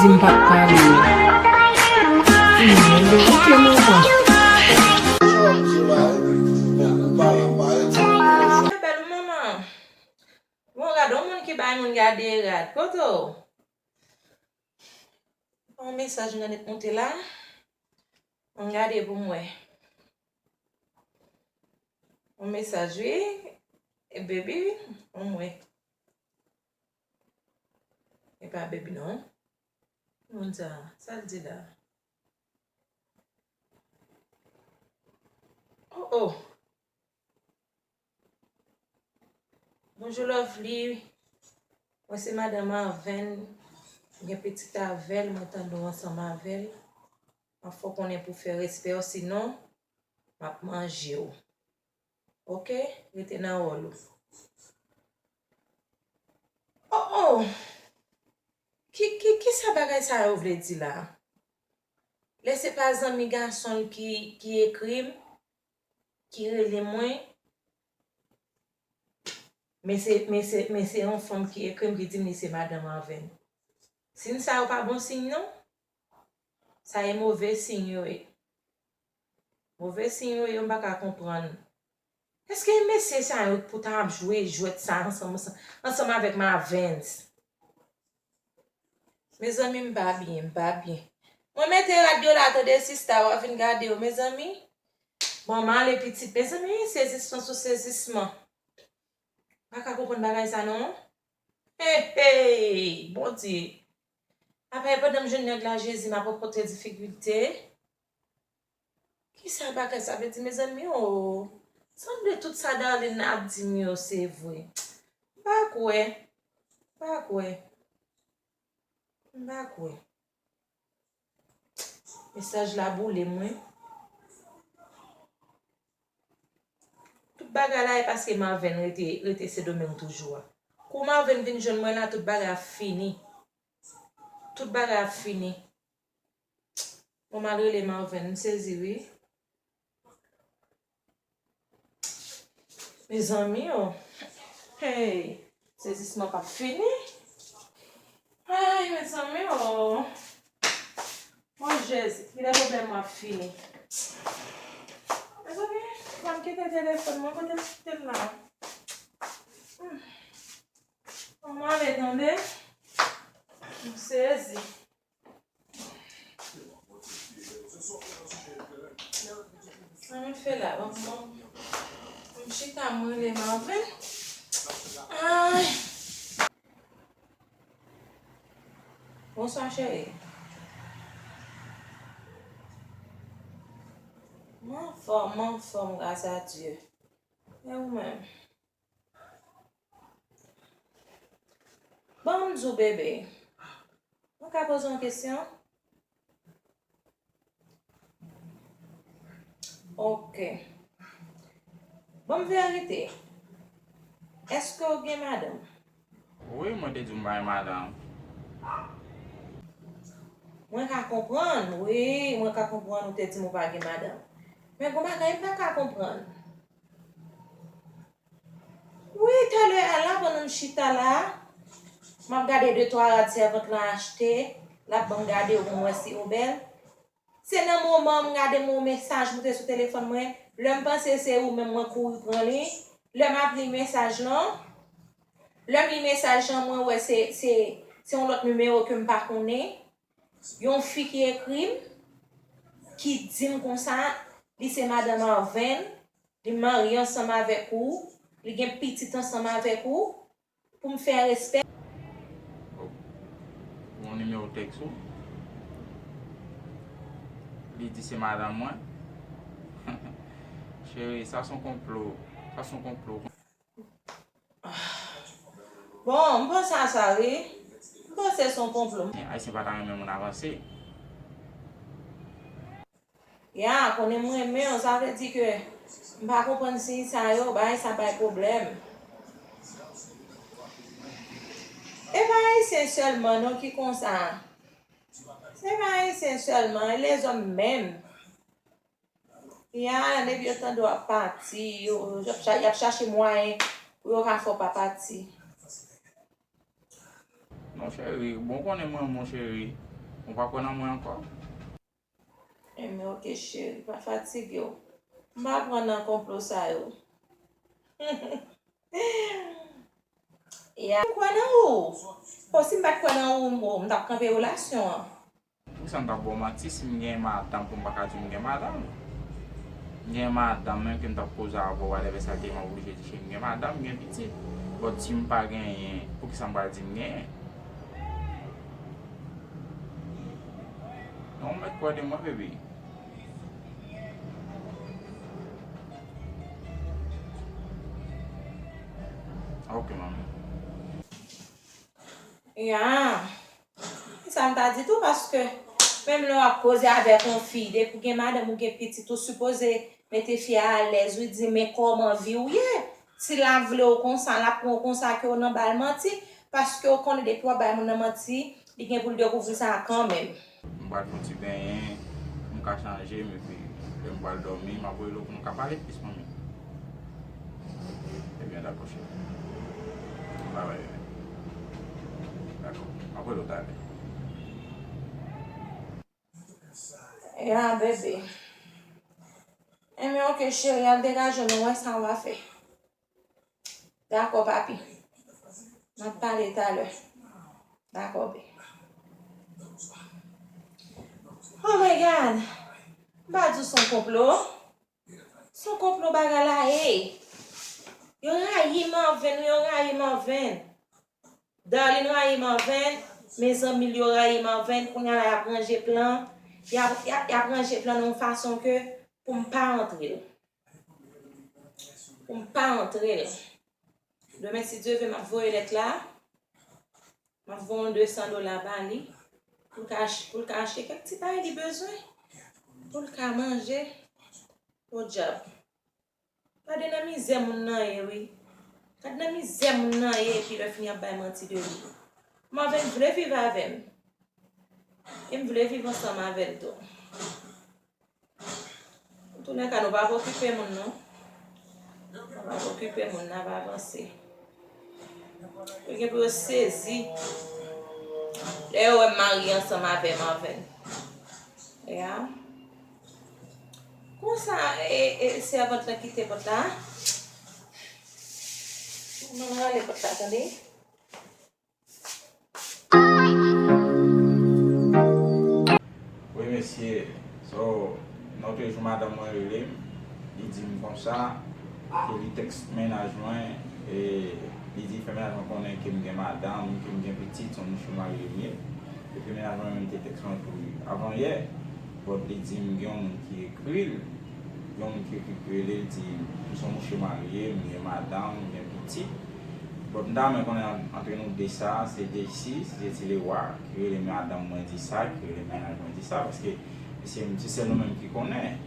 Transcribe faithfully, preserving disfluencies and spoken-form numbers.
M pa t pale. Hmm, ok, manman. Bèl manman. Bon, gade yon moun ki bay moun gade rad. Kote w? Yon mesaj m gade k monte la. Ann gade pou m wè. Yon mesaj, wi. E baby, ann wè. E pa baby, non. Moun sa, sa l di la? Oh, oh. Bonjou, Lovely. Mwen se madanm Arven. Mwen gen pitit avè l, mwen tande w ansanm avè l. Mwen fè w konnen pou fè respè w, sinon, m ap manje w. Ok? Rete nan wòl ou. Oh, oh! Ki, ki, kisa bagay sa yo vle di la? Lè se pa zanmi gason l ki, ki ekri m, ki rele mwen, men se, men se, men se yon fanm ki ekri m, ki di m li se madanm Arven. Siy sa yo pa bon siy, non. Sa e move siy yo ye. Move siy yo ye, m pa ka konprann. Èske mesye sa yo pou ta ap jwe jwèt sa ansanm, ansanm, ansanm avèk Marvens? Mezanmi, m pa byen, m pa byen. Mwen mete rad yo la, tande sista, w ap vin gade yo, mezanmi. Bon, m ale pitit, mezanmi, sezisman sou sezisman. M pa ka konprann bagay sa, non. Hey, hey, Bondye. Apa e pandan m jwenn nèg la, Jezi, m ap rankontre difikilte? Kisa bagay sa vle di, mezanmi, o? Sanble tout sa Darline ap di m yo se vre. M pa kwè. M pa kwè. M pa kwè. Mesaj la boule m, wi. Tout bagay la e paske Marven rete, rete Sendomeng toujou a. Kou Marven vin jwenn mwen la, tout bagay ap fini. Tout bagay ap fini. Bon, m al rele Marven, m sezi, wi. Mezanmi, o. Hey, sezisman p ap fini. Ay, mezanmi, o. O Jezi, kilè pwoblèm mwen ap fini? Mezanmi, ban m kite telefòn mwen, kote m kite l la? Hmm. Ann ale, tande. M sezi. Sa m fè la, bon, bon. M chita, m rele Marvin. Ay. Bonswa, cheri. M anfòm, m anfòm, gras a Dye. E ou menm? Ban m di w, bebe. Mwen ka poze w yon kesyon? Ok. Ban m verite. Èske w gen madanm? Wi, mwen te di w m pa gen madanm. Mwen ka konprann, wi, mwen ka konprann ou te di m ou pa gen madanm. Men gon bagay m pa ka konprann. Wi, talè a la, pandan m chita la, m ap gade de twa rad sèvant lan achte, l ap ban m gade yo pou m wè si yo bèl. Se nan moman m gade m wè yon mesaj moute sou telefòn mwen, lè m panse se ou menm, mwen kouri pran li. Lè m ap li mesaj lan, lè m li mesaj lan, mwen wè se, se, se yon lòt nimewo ke m pa konnen. Yon fi ki ekri m, ki di m konsa, li se madanm Arven, li marye ansanm avèk ou, li gen pitit ansanm avèk ou, pou m fè respè. Yon nimewo tèks ou. Li di se madanm mwen. Cheri, sa se yon konplo. Sa se yon konplo. Bon, m panse a sa, wi. M panse se yon konplo. Ayisyen pa ta renmen moun avanse. Ya, konnen m renmen w, sa vle di ke m pa konprann siy sa yo, bagay sa bay pwoblèm. E pa Ayisyen sèlman non ki konsa. Se pa Ayisyen sèlman, e lezòm menm. Ya, depi yo tande w ap pati, yo, y ap cha-, y ap chache mwayen pou yo ka fè w pa pati. Non, cheri, bon, konnen mwen, mon cheri, Ou pa kwè nan mwen ankò? Enben, oke, cheri, pa fatige w. M pa pran nan konplo sa yo. Ya, m kwè nan ou. O, si m pa t kwè nan ou, m, m t ap kanpe relasyon an. Poukisa m t ap ba w manti si m gen madanm pou m pa ka di w m gen madanm? M gen madanm, menm ke m t ap koze avè w, whatever sa l te ye, m ap oblije di cheri m gen madanm, m gen pitit. But si m pa genyen, poukisa m pral di m genyen? Non, ou mèt kwè de mwen, baby. Ok, manmi. Ya. Sa m ta di tou, paske menm lè w ap koze avèk yon fi, depi w gen madanm, ou gen pitit, ou sipoze mete fi a alèz, wi, di, men kòman vi w ye? Si l ap vle w konsa, l ap pran w konsa, ke w nan ba l manti, paske w konnen depi w ap bay moun nan manti, li gen pou l dekouvri sa kanmenm. M pral fè yon ti benyen pou m ka chanje m, epi lè m pral dòmi, m ap rele w pou nou ka pale plis, manmi. Ebyen, dakò, cheri. Babay, bebe. Dakò. M ap rele w talè. Ya, bebe. Enben, oke, cheri, al degaje w, nou wè sa w a fè. Dakò, papi. N ap pale talè. Dakò, bebe. Oh my God! M pa di w se yon konplo. Se yon konplo bagay la ye. Yo rayi Marven, wi, yo rayi Marven. Darline rayi Marven, mezanmi l yo rayi Marven, kounye a la y ap ranje plan, y ap, y ap, y ap ranje plan nan yon fason ke pou m pa antre l. Pou m pa antre l. Demen, si Dye vle, m ap voye lèt la. M ap voye yon de san dola ba li. Pou l ka ach-, pou l ka achte kèk ti bagay li bezwen. Pou l ka manje. Podyab. Gade nan mizè moun nan ye, wi. Gade nan mizè moun nan ye, epi lè fini ap bay manti de li. Marven vle viv avè m. E m vle viv ansanm avè l tou. Antoulèka, nou pa okipe moun, non. Nou pa okipe moun, n ap avanse. Yo gen pou yo sezi lè yo wè m marye ansanm avè Marven. Ya. Konsa, e, e, sèvant lan kite pòt la. Mwen rale pòt la, tande. Wi, mesye. So, yon lòt jou, madanm mwen rele m. Li di m konsa, ke li tèks mennaj mwen, e li di fè mennaj mwen konnen ke m gen madanm, ke m gen pitit, se yon mouche marye m ye. Epi mennaj mwen menm te tèks mwen tou avanyè. But li di m gen yon moun ki ekri l, gen yon moun ki ekri l, ki rele l, di m se yon mouche marye, m gen madanm, m gen pitit. But m ta renmen konnen ant, ant nou de sa, se Jaycee, se Jaycee Leroy, ki rele madanm mwen di sa, ki rele mennaj mwen di sa, paske se, se sèl nou menm ki konnen.